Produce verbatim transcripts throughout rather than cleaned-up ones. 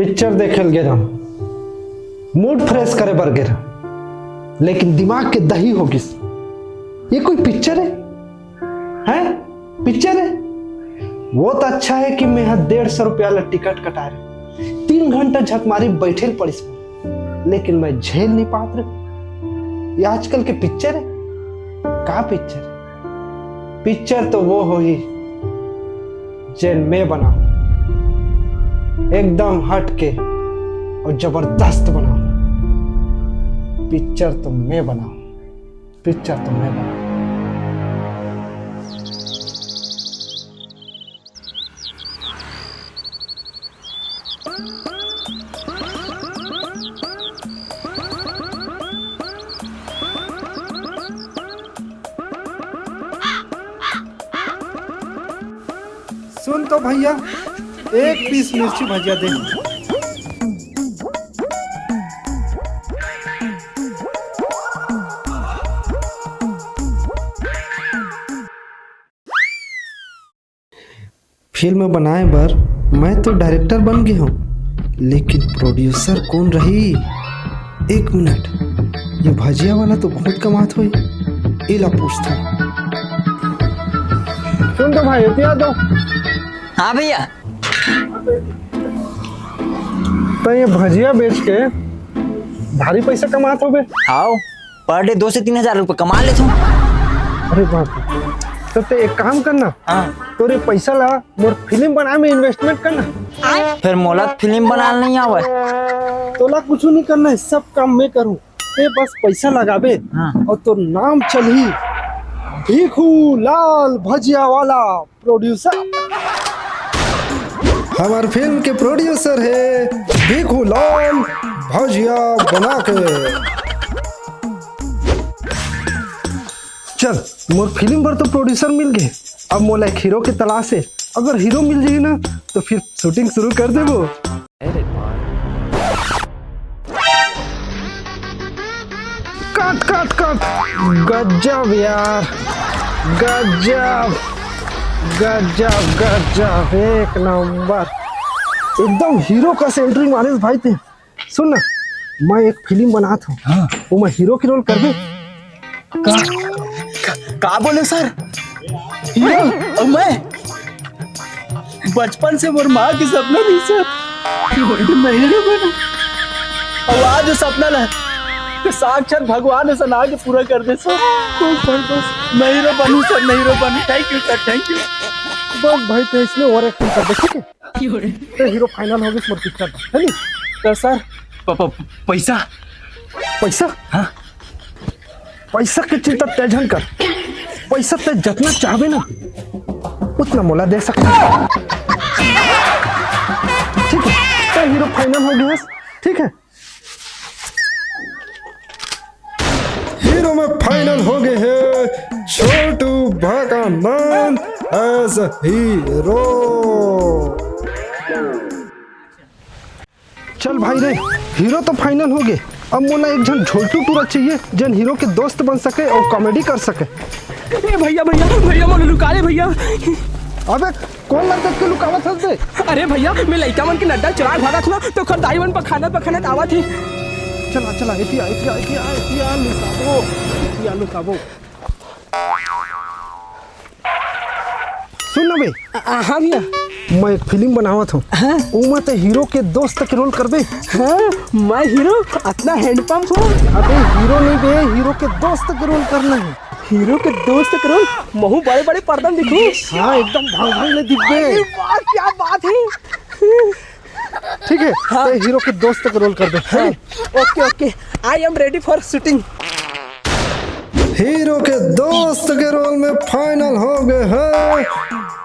Picture देखे ल गे रहूं, मूड फ्रेश करे बर गे रहूं, लेकिन दिमाग के दही हो गिस। ये कोई पिक्चर है? हैं? पिक्चर है? वो तो अच्छा है कि मैं ह डेढ़ सौ रुपया ला टिकट कटा रहे, तीन घंटा झकमारी बैठे ल पड़िस, लेकिन मैं झेल नहीं पात रहे। ये आजकल के पिक्चर है? का पिक्चर है? पिक्चर तो वो होही जेन मैं बनाऊं, एकदम हट के और जबरदस्त बनाऊं। पिक्चर तो मैं बनाऊं, पिक्चर तो मैं बनाऊं। सुन तो भैया, एक पीस मिर्ची भजिया दे। फिल्म बनाए बर मैं तो डायरेक्टर बन गे हूँ, लेकिन प्रोड्यूसर कौन रही? एक मिनट, ये भजिया वाला तो बहुत कमात होई, एला पूछता। सुन तो भाई, एती आ तो। हाँ भैया। तो ये भजिया बेच के भारी पैसा कमात होबे। आओ, पर डे दो से तीन हजार रुपये कमा लेथों। अरे बाप रे। तो ते एक काम करना, हाँ। तोरे पैसा ला मोर फिल्म बनाए में इन्वेस्टमेंट करना। फिर मोला फिल्म बनाना नहीं आवे। तोला कुछ नहीं करना है, सब काम मैं करूँ। ते बस पैसा लगाबे, हाँ। और तोर नाम चलही भीखू लाल भजिया वाला प्रोड्यूसर। हमार फिल्म के प्रोड्यूसर है भीखू लाल भजिया बना के। चल, मोर फिल्म बर तो प्रोड्यूसर मिल गए, अब मोला एक हीरो के तलाश है। अगर हीरो मिल जाए ना, तो फिर शूटिंग शुरू कर देबो। कट, कट, कट। गजब यार, गजब, गजब, गजब, एक नंबर। एकदम हीरो कस एंट्री मारिस भाई ते। सुन ना, मैं एक फिल्म बनात हूँ, हाँ। वो मैं हीरो के रोल करबे। का, का, का बोले सर? हीरो? और मैं? बचपन से मोर माँ के सपना रहिस सर, मैं हीरो बनूं। और आज वो सपना ला तो साक्षात भगवान असन आके पूरा कर दे सर। बस भाई बस, मैं हीरो बनूं सर, मैं हीरो बनूं। Thank you sir, thank you। बस भाई, तो इसमें और एक्टिंग कर दे, ठीक है? ते हीरो फाइनल हो गइस मोर पिक्चर में, है नी? तो सर, प-, प-, पैसा? पैसा? हाँ। पैसा के चिंता ते झन कर, पैसा ते जतना चाहबे ना, उतना मोला दे सकत हस। ठीक है, ते हीरो फाइनल हो गइस, ठीक है? हीरो में फाइनल हो गए हैं छोटू भाकानंद as hero। चल भाई रे, हीरो तो फाइनल हो गए, अब मोला एक झन झोलटू टूरा चाहिए, जेन हीरो के दोस्त बन सके और कॉमेडी कर सके। ए भैया, भैया, भैया, मोला लुका ले भैया। अबे, कौन लड़का के लुकावत हस बे? अरे भैया, मैं लइका मन के नड्डा चुरा भागत हूँ ना, तो ओकर दाई मन पखानत पखानत आवत ही। चला, चला, एतिया, एतिया, एतिया, एतिया लुकाबो, एतिया लुकाबो। सुन ना बे। आ, आ, हाँ भैया। मैं एक फिल्म बनावत हूँ। हाँ? ओमा ते हीरो के दोस्त के रोल करबे। हाँ, मैं हीरो? अतना हैंडपंप हूँ। अबे हीरो नहीं बे, हीरो के दोस्त के रोल करना है। हीरो के दोस्त के रोल? महू बड़े बड़े पर्दा में दिखूं? हाँ, एकदम भंग भंग ले दिखबे। अरे वाह, क्या बात है। ठीक है, हाँ। ते हीरो के दोस्त के रोल करबे, है नी? OK, OK, I am ready for shooting। Hero के दोस्त के रोल में फाइनल हो गए हैं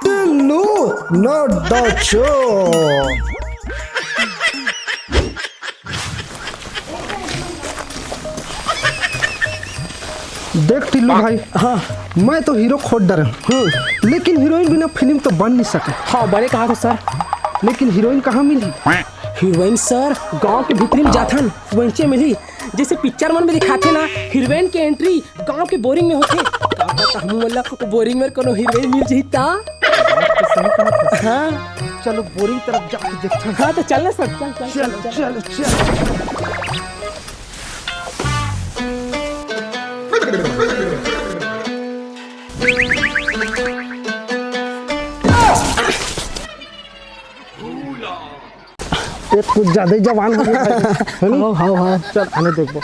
टिल्लू नड्डाचो। देख टिल्लू भाई, हाँ। मैं तो हीरो खोज डरे हूँ, हम्म। लेकिन हीरोइन बिना फिल्म तो बन नहीं सके। हाँ, बने कहा था सर। लेकिन हीरोइन कहाँ मिली? हीरोइन सर, गांव के भीतरी में जाथन, वहीं मिली। जैसे पिक्चर मन में दिखाथे ना, हीरोइन के एंट्री गांव के बोरिंग में होथे। का पता हमू मन ला वो बोरिंग में कोनो हीरोइन मिल जही ता। बात तो सही कहा था। हाँ। चलो बोरिंग तरफ जाके देखते हैं। हाँ, तो चल ना सर, चल, चल, चलो, चल, चल। चलो, चलो। ये कुछ ज्यादा ही जवान हो गया है। हाँ, हाँ, हाँ। चल, आने देखबो।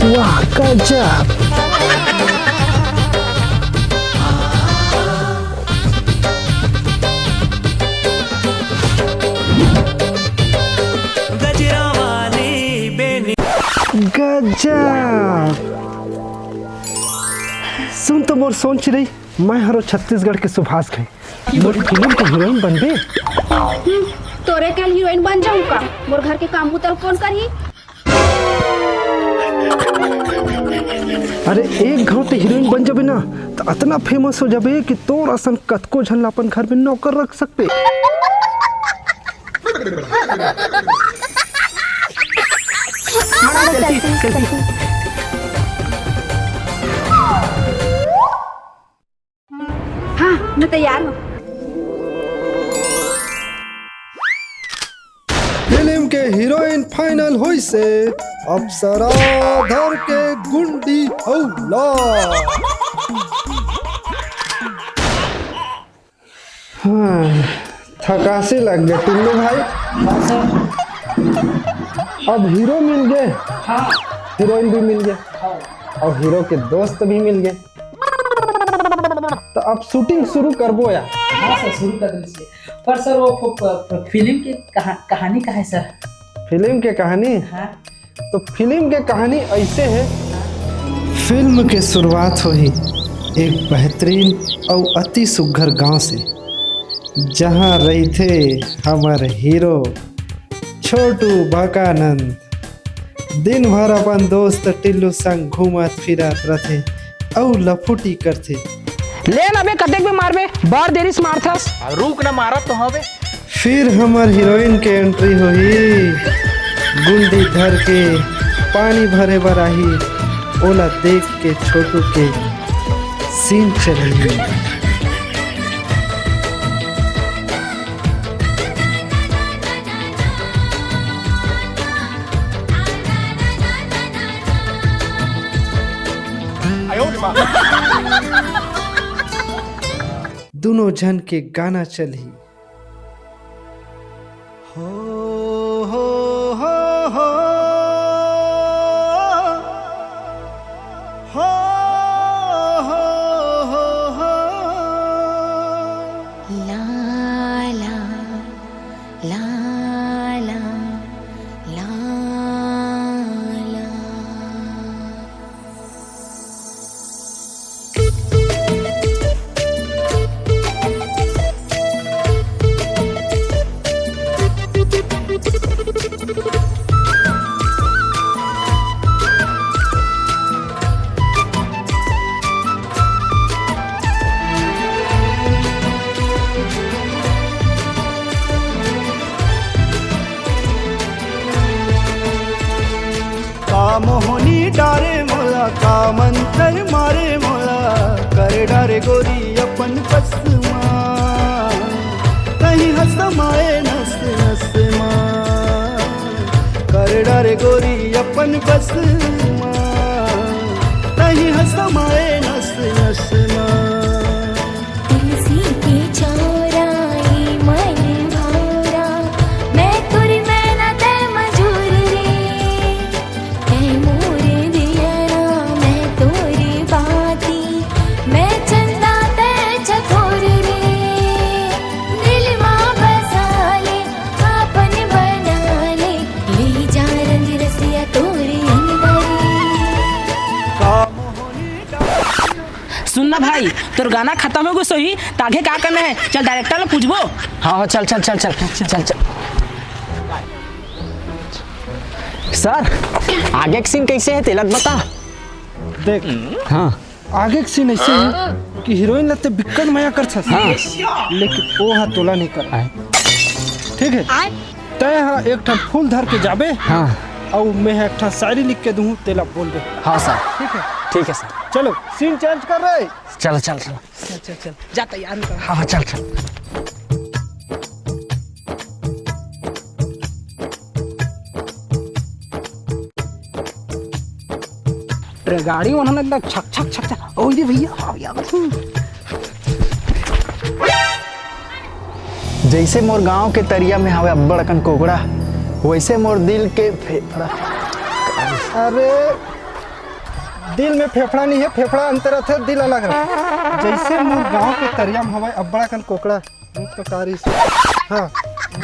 वाह, गजब। गजरा वाली बेनी। गजब। सुन तो मोर सोन चिरई, मैं हरो छत्तीसगढ़ के सुभाष घई। मोर फिल्म के हीरोइन बनबे? हम्म, तोरे के हीरोइन बन जाऊं का? मोर घर के काम बुता कोन करही? अरे, एक घाव ते हीरोइन बन जाबे ना, त अतना फेमस हो जाबे कि तोर असन कतको झन ला अपन घर में नौकर रख सकबे। हाँ, मैं तैयार हूँ। फिल्म के हीरोइन फाइनल होइसे अप्सरा धर के गुंडी हौला। हाँ, थकासी लग गए टिल्लू भाई। अब हीरो मिल गए, हाँ। हीरोइन भी मिल गए, हाँ। और हीरो के दोस्त भी मिल गए। तो अब शूटिंग शुरू करबो या? हाँ सर, शुरू कर दीजिए। पर सर, वो फ-, फ-, फ-, फिल्म की कहा-, कहानी का है सर? फिल्म के कहानी? हाँ। तो फिल्म के कहानी ऐसे है। फिल्म के शुरुआत होही एक बेहतरीन अउ अति सुघर गांव से, जहां रहिथे हमर हीरो छोटू बकानंद। दिन भर अपन दोस्त टिल्लू संग घूमत फिरत रथे अउ लफुटी करथे। ले ना बे, कतेक बे मारबे, बड़ देरी से मारथस। रुक ना, मारत तो हवे। फिर हमर हीरोइन के एंट्री होही, गुंडी धर के पानी भरे बर आही, ओला देख के छोटू के सीन चलही। दुनों झन के गाना चलही। हो, हो, हो, हो। हो, हो, हो, हो। ला, ला, ला, ला, ला, ला। का मोहनी डारे मोला, का मंतर मारे मोला, कर डारे गोरी अपन बस मा। तहीं ह समाए नस नस मा, कर डारे गोरी अपन बस मा। तहीं ह समाए नस नस मा। तुलसी के चौराई मन भौरा, मैं तोरी मैना तै मजूर रे। तै मोर दियरा, मैं तोरी बाती, मैं चंदा तै चकोर रे। दिल मा बसा ले, आपन बना ले, ले जा रंग रसिया तोरी अंगदारी। सुन ना भाई, तोर गाना खत्म हो गइस होही, त आगे का करना है? चल डायरेक्टर ला पूछबो। हाँ, हाँ, चल, चल, चल, चल, चल, चल। सर, आगे के सीन कैसे है, तेला बता। देख, हाँ। आगे के सीन ऐसे है कि हीरोइन ला ते बिक्कट मया करथस। हाँ। लेकिन ओ हा तोला नहीं कर। आए। ठीक है? तय हा एक ठन फूल धर के जाबे। हाँ। अउ मैं हा एक ठन शायरी लिख के दूँ, तेला बोल दे। हाँ सर। ठीक है? ठीक है सर। चलो, सीन चेंज कर रहे। चलो, चलो, चलो। चल, चल, चल, जा तैयार हो। हाँ, हाँ, चल, चल। ट्रे-, गाड़ी उन्होंने एकदम छक, छक, छक, छक। ओ, ये भैया, हाँ, भैया। जैसे मोर गांव के तरिया में हवे अब्बड़ अकन कोकड़ा, वैसे मोर दिल के फेफड़ा। अरे, दिल में फेफड़ा नहीं है, फेफड़ा अंतर रथे, दिल अलग रथे। जैसे मोर गांव के तरिया में हवे अब्बड़ अकन कोकड़ा, भूत का कारी से। हाँ,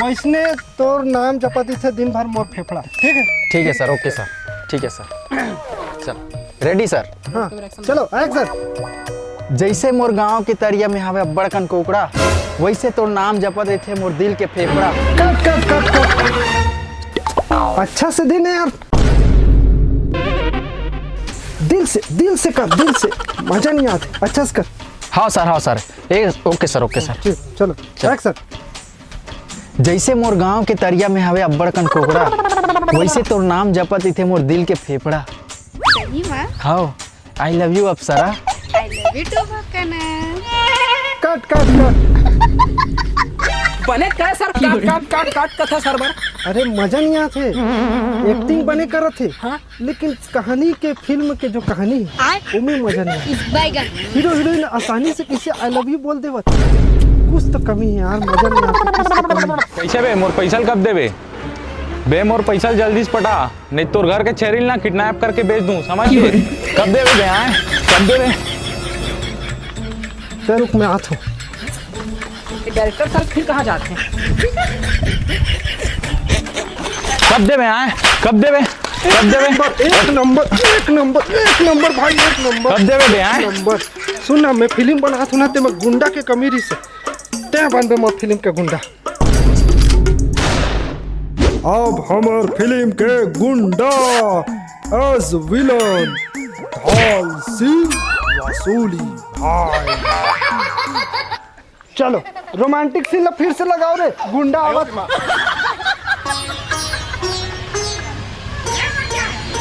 वैसने तोर नाम जपत इथे दिन भर मोर फेफड़ा, ठीक है? ठीक है सर, ओके सर, ठीक है सर। चल, रेडी सर। हाँ, चलो, एक्शन। जैसे मोर गांव के तरिया में हवे अब्बड़ कन कोकड़ा, वैसे तोर नाम जपत रहिथे मोर दिल के फेफड़ा। कट, कट, कट, कट। अच्छा से दिन है यार। दिल से, दिल से कर, दिल से। मजा नहीं आते। अच्छा से कर। हाँ सर, हाँ सर। ए, ओके सर, ओके सर। ठीक, चलो, चलो। एक्शन। जैसे मोर गांव के तरिया में हवे अब्बड़ कन कोकड़ा, वैसे तोर नाम जपत इथे मोर दिल के फेफड़ा। सही मा? हाओ, I love you Apsara. I love you too भक्कना। कट, कट, कट। बने का सर, काट, काट, काट, काट कथा सर बर। अरे मजा नहीं आथे। एक्टिंग बने करत हे। हाँ। लेकिन कहानी के, फिल्म के जो कहानी है, आय। ओमे मजा नहीं आय। इस बैगन। हीरो हीरोइन आसानी से किसी I love you बोल देवत। कुछ तो कमी है यार, मजा नहीं आता, कुछ तो कमी है। कैसे बे, मोर पैसा ल कब देबे? बे, मोर पैसा ल जल्दी से पटा, नहीं तोर घर के छेरी ल ना किडनैप करके बेच दूं, समझ गए? कब देबे बे, आय? कब देबे? सर, रुक, मैं आत हूँ। ये डायरेक्टर सर फिर कहाँ जाते हैं? कब देबे आय? कब देबे? कब देबे? नंबर, एक नंबर, एक नंबर, एक नंबर भाई, एक नंबर। कब देबे बे आय? नंबर। सुन ना, मैं फिल्म बनात हूँ ना, ते मैं गुंडा के कमी रहिसे। ते बनबे मोर फिल्म के गुंडा। अब हमर फिल्म के गुंडा as villain ढाल सिंह वसूली भाई। चलो, रोमांटिक सीन ला फिर से लगाओ रे, गुंडा आवत।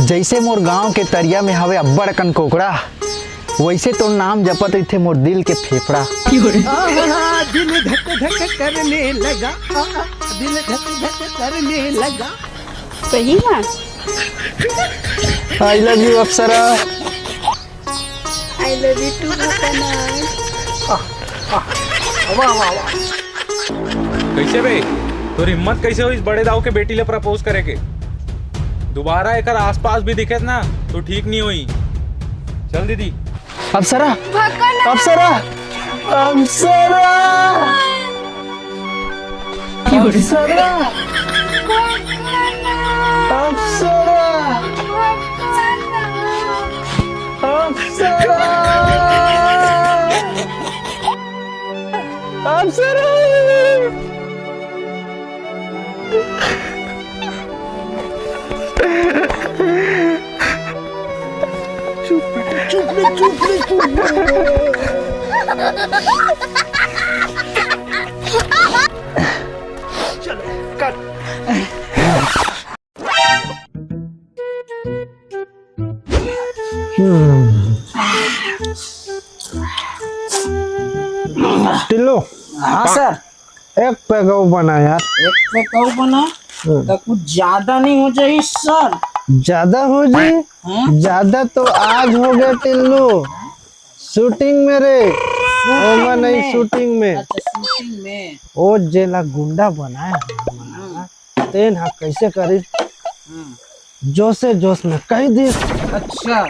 जैसे मोर गांव के तरिया में हवे अब्बड़ अकन कोकड़ा, वैसे तोर नाम जपत रहिथे मोर दिल के फेफड़ा। आहा, दिल धक धक करने लगा, आहा, दिल धक धक करने लगा। सही मा? I love you Apsara. I love you too भूपेना। वाह, वाह, वाह। कैसे बे, तोर हिम्मत कैसे होइस बड़े दाऊ के बेटी ले प्रपोज करे के? दोबारा एकर आसपास भी दिखेस ना तो ठीक नहीं होई। चल दीदी। अप्सरा, भक्कना। अप्सरा, अप्सरा। अप्सरा! अप्सरा! अप्सरा! अप्सरा! चुप, चुप, चुप, चुप। चलो, कट। टिल्लू। हाँ सर। एक पैग अउ बना यार। एक पैग अउ बना? हम्म। तो कुछ ज्यादा नहीं हो जाए सर? ज्यादा हो जाए? हाँ? ज्यादा तो आज हो गया टिल्लू। शूटिंग में रे। शूटिंग ओमा नहीं, में? शूटिंग में। अच्छा, शूटिंग में। ओ जेला गुंडा बनाया है, तेन हा कैसे करी? हम्म। जोशे जोश में कह दी। अच्छा।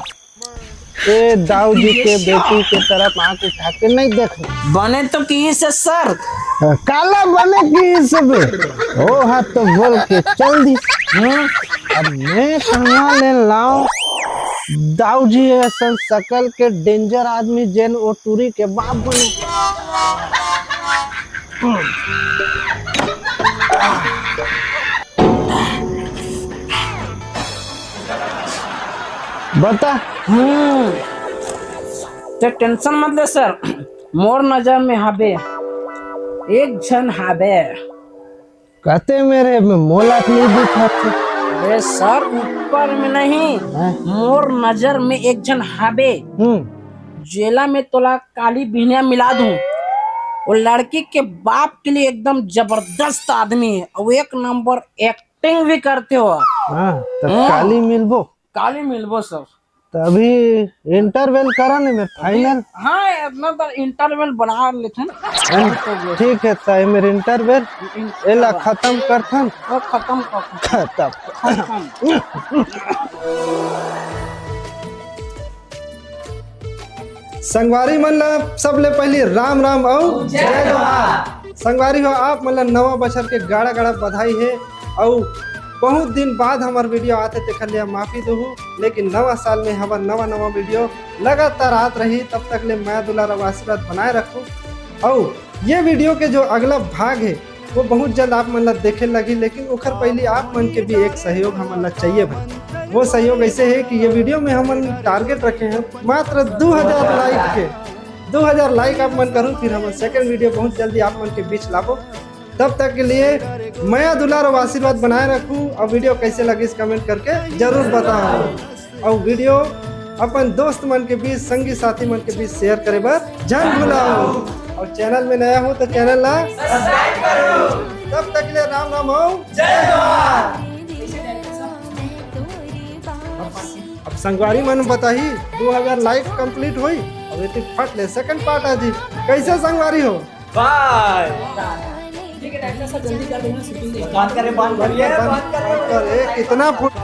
ए दाऊ जी के बेटी के तरफ आंख उठा के नहीं देखना। बने तो किहिस हे सर। काला बने किहिस बे? ओ हा तो बोल के चल दी। हम्म। अब मैं कहाँ ले लाऊं? दाऊ जी असन सकल के डेंजर आदमी जेन ओ टूरी के बाप बने। बता। हम्म, ते टेंशन मत ले सर, मोर नजर में हाबे, एक झन हाबे। कते मेरे में मोला तो नहीं दिखत हे। अरे सर, ऊपर में नहीं, हाँ। मोर नजर में एक झन हाबे। हम्म। जेला में तोला काली बिहनिया मिला दूं। वो लड़की के बाप के लिए एकदम जबरदस्त आदमी है, वो एक नंबर एक्टिंग भी करते हो। हाँ, तो हाँ। काली मिलबो। काली मिलबो सर। तो अभी इंटरवल करा नहीं मेरे फाइनल। हाँ, इतना तो इंटरवल बना लेथन। हाँ, ठीक है, तो ये मेरे इंटरवल इन-, एला खत्म करथन। वो खत्म कर। खत्म। खत्म। संगवारी मन ला सबले पहली राम राम अउ जय जोहार। संगवारी हो, आप मन ला नवा बछर के गाड़ा गाड़ा बधाई हे। अउ बहुत दिन बाद हमर वीडियो आथे, तेखर लिए माफी देहू, लेकिन नवा साल में हमर नवा नवा वीडियो लगातार आत रही। तब तक ले मया दुलार अउ आशीर्वाद बनाए रखू। अउ ये वीडियो के जो अगला भाग हे, वो बहुत जल्द आप मन ला देखे लगही, लेकिन ओखर पहली आप मन के भी एक सहयोग हमन ला चाहिए भाई। वो सहयोग ऐसे है कि ये वीडियो में हमन टारगेट रखे हैं मात्र दू हजार लाइक के। दू हजार लाइक आप मन करू, फिर हमन सेकंड वीडियो बहुत जल्दी आप मन के बीच लाबो। तब तक के लिए मया दुलार अउ आशीर्वाद बनाए रखू। अउ वीडियो कैसे लगिस कमेंट करके जरूर बताओ। अउ वीडियो अपन दोस्त मन के बीच, संगी साथी मन के बीच शेयर करे बर झन भुलाओ। अउ चैनल में नया हो तो चैनल ला सब्सक्राइब करो। तब तक के लिए राम राम हो, जय जोहार। अब संगवारी मन बताही, दू हजार लाइक कंप्लीट होई, अब एती फट ले सेकंड पार्ट आ जी। कैसे संगवारी हो? बाय। ठीक है, डायरेक्टर साहब, जल्दी कर देना, शूटिंग देख। बात करें, बात करिए, बात करें। अरे, कितना फुट